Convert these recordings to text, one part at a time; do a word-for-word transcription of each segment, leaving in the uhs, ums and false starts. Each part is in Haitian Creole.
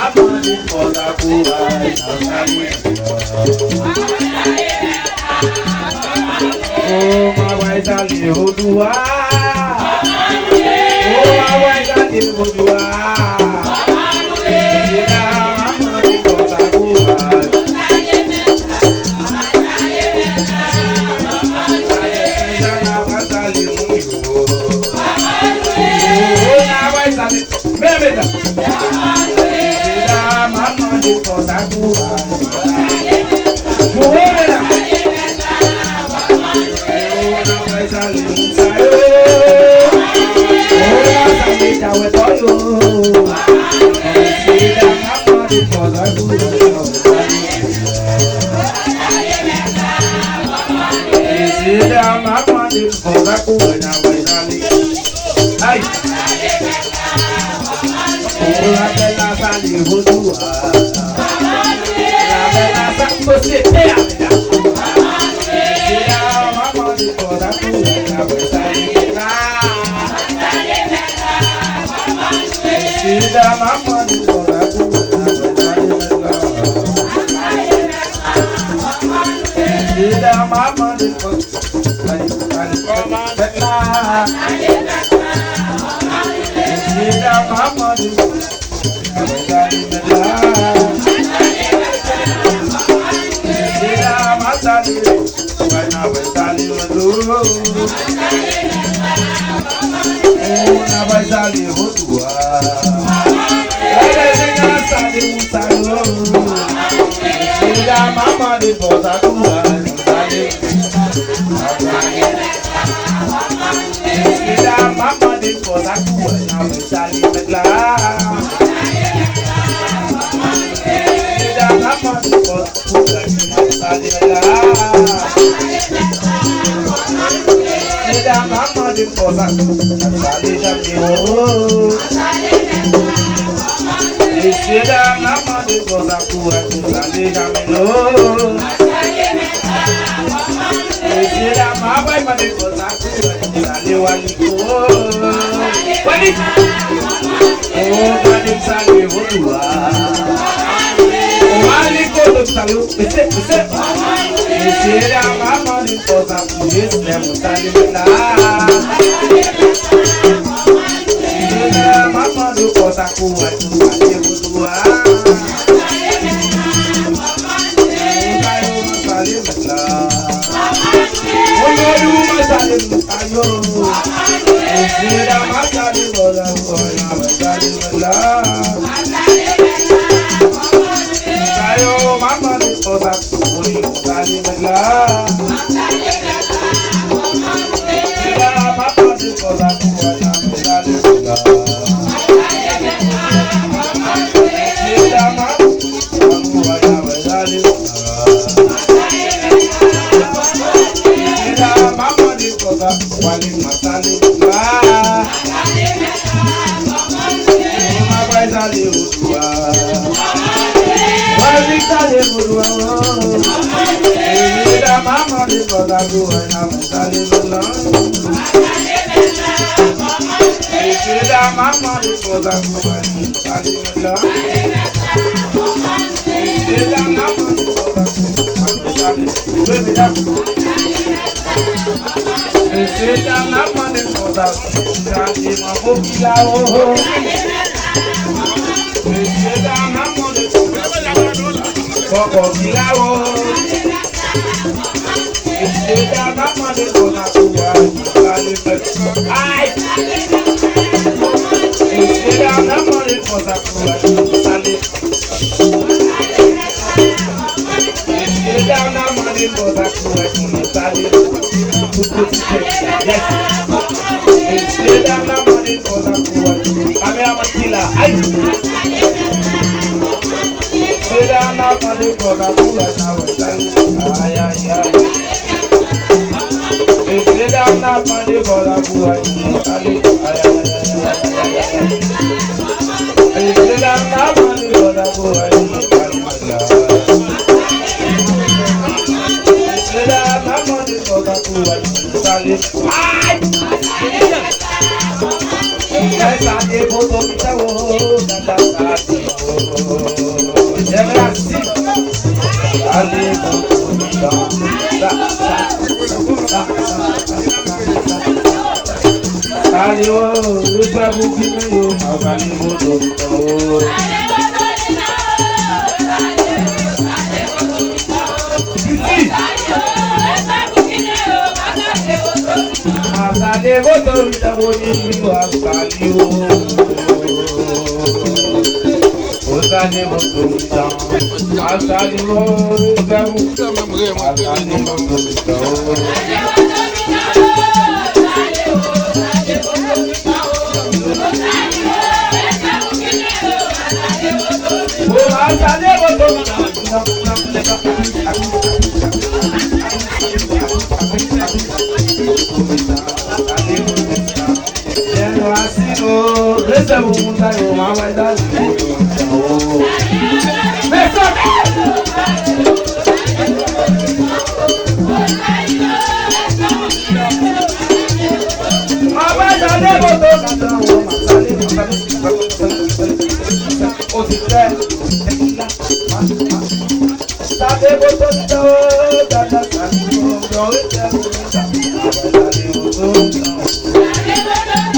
Mande fòs ak kouraj, n ap salye. Oh, m ap salye Vodou a. Oh, m ap salye Vodou a. Mesye dam, m ap mande fòs ak kouraj. Senjan, n ap salye moun yo. Oh, n ap salye. Men, men, men. Mesye dam, m ap mande fòs ak kouraj. Jwe, men la. Oh, n ap salye moun sa yo. Oh, n ap salye tawètò yo. Mesye dam, m ap mande fòs ak kouraj. Mesye dam, m ap mande fòs ak kouraj, n ap salye. Ay! Oh, lapè la salye Vodou a. Lapè la sa sosyete a, mesye dam. Mesye dam, m ap mande fòs ak kouraj, n ap salye la. Mesye dam, m ap mande fòs ak kouraj, n ap salye la. Mesye dam, m ap mande fòs. Mesye dam, m ap mande fòs. Mesye dam, m ap salye. Mwen nan mwen salye Vodou. Mwen nan mwen salye Vodou a. Lè lè nèg la salye moun sa yo. Mesye dam, m ap mande fòs ak kouraj, salye. Mesye dam, m ap mande fòs ak kouraj, n ap salye mèt la. Mesye dam, m ap mande fòs ak kouraj, n ap salye mèt la. Mesye dam, m ap mande fòs ak kouraj, n ap salye Janmilo. Mesye dam, n ap mande fòs ak kouraj, n ap salye Janmilo. Mesye dam, m ap mande fòs ak kouraj, n ap salye Waliko. Waliko! Oh, gade m salye Vodou a. Oh, Waliko, nou salye w. Mesye, mesye. Mesye dam, m ap mande fòs ak kouraj, m ap salye mèt la. Mesye dam, m ap mande fòs ak kouraj, m ap salye Vodou a. Mwen salye mèt la. Mwen di w mwen salye mèt la yo. Mesye dam, mwen salye mèt la. Mwen salye mèt la. Sa yo, mwen mande fòs ak kouraj, mwen salye mèt la. Mesye dam, mwen mande fòs ak kouraj, mwen salye mèt la. Mesye dam, Mesye dam, mwen mande fòs ak kouraj, salye mèt la. Mesye dam, n ap mande fòs ak kouraj, salye. Wi, medam. Mesye dam, n ap mande fòs ak kouraj, salye manbo ki la, o, o. Mesye dam, n ap mande fòs ak kouraj, kòkò ki la, o. Mesye dam, n ap mande fòs ak kouraj, salye mèt. Ay! Mesye dam, n ap mande fòs ak kouraj, salye. Mesye dam, n ap mande fòs ak kouraj, moun yo, salye. Tout piti tèt. Yes. Mesye dam, n ap mande fòs ak kouraj. Kameramann ki la. Ay! Mesye dam, n ap mande fòs ak kouraj, n ap salye. Ay, ay, ay. Mesye dam, n ap mande fòs ak kouraj, salye. Ay, ay, ay. Mesye dam, n ap mande fòs ak kouraj, salye. Mesye dam, n ap mande fòs ak kouraj, salye. Ay! Fè sa de poto ki fè wo, gata sa de wo. Dèrasin. Ale bon tan. Sa, sa, sa, sa, sa. Ale o, respè pou Ginen yo. Ale bon tan. Piti. Asale voto, mi ta boni, mi wa sali o. Asale voto, mi ta. Asale voto, mi ta. Asale voto, mi ta.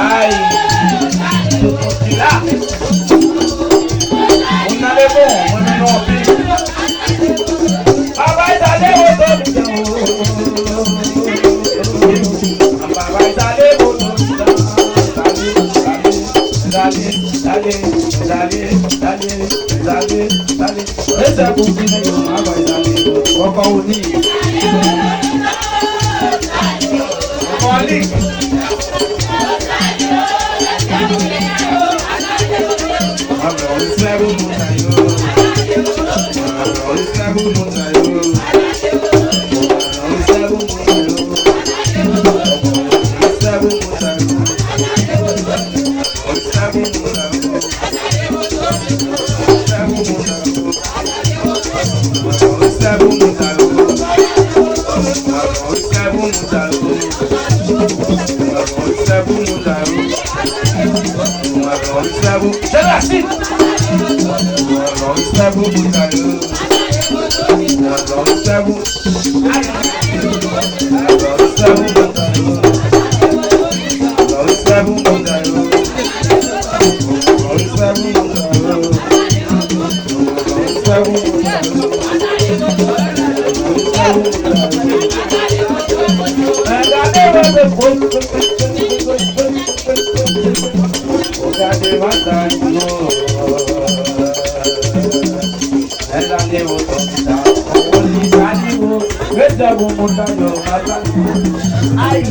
Ay, tout moun ki la. Moun nan le bon, mwen menm non pi. Babay sa le bon. Babay sa le bon. Dale, dale, dale, dale, dale, dale. Respè pou Ginen yo, mwen bay dale. Poko ou ni. Poko li. Respè pou moun sa yo. Respè pou moun sa yo. Respè pou moun sa yo. Respè pou moun sa yo. Respè pou moun sa yo. Respè pou moun sa yo. Respè pou moun sa yo. Respè pou moun sa yo. Respè pou moun sa yo. Respè pou, se rasin. Respè pou moun sa yo. Respè pou, respè pou moun sa yo. Respè pou moun sa yo. Respè pou moun sa yo. Ay!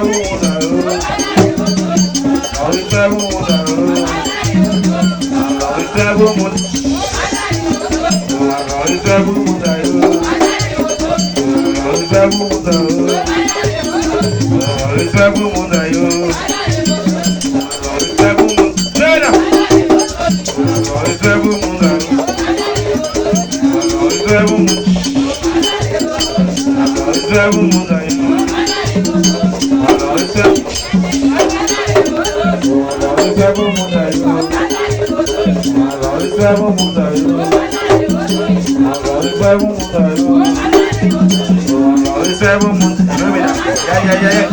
Respè pou moun sa yo. Respè pou moun sa yo. Respè pou moun. Respè pou moun sa yo. Respè pou moun sa yo. Respè pou moun sa yo. Respè pou moun. Jena. Respè pou moun sa yo. Respè pou moun. Respè pou moun sa yo. Respè. Respè pou moun sa yo. Respè pou moun sa yo. Respè pou moun sa yo. Respè pou moun. Ya, ya, ya, ya.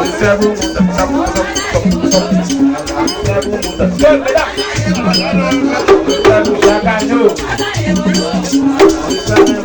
Respè pou moun sa yo. Respè pou moun sa yo. Respè pou Chakajo. Respè pou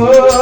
Chakajo.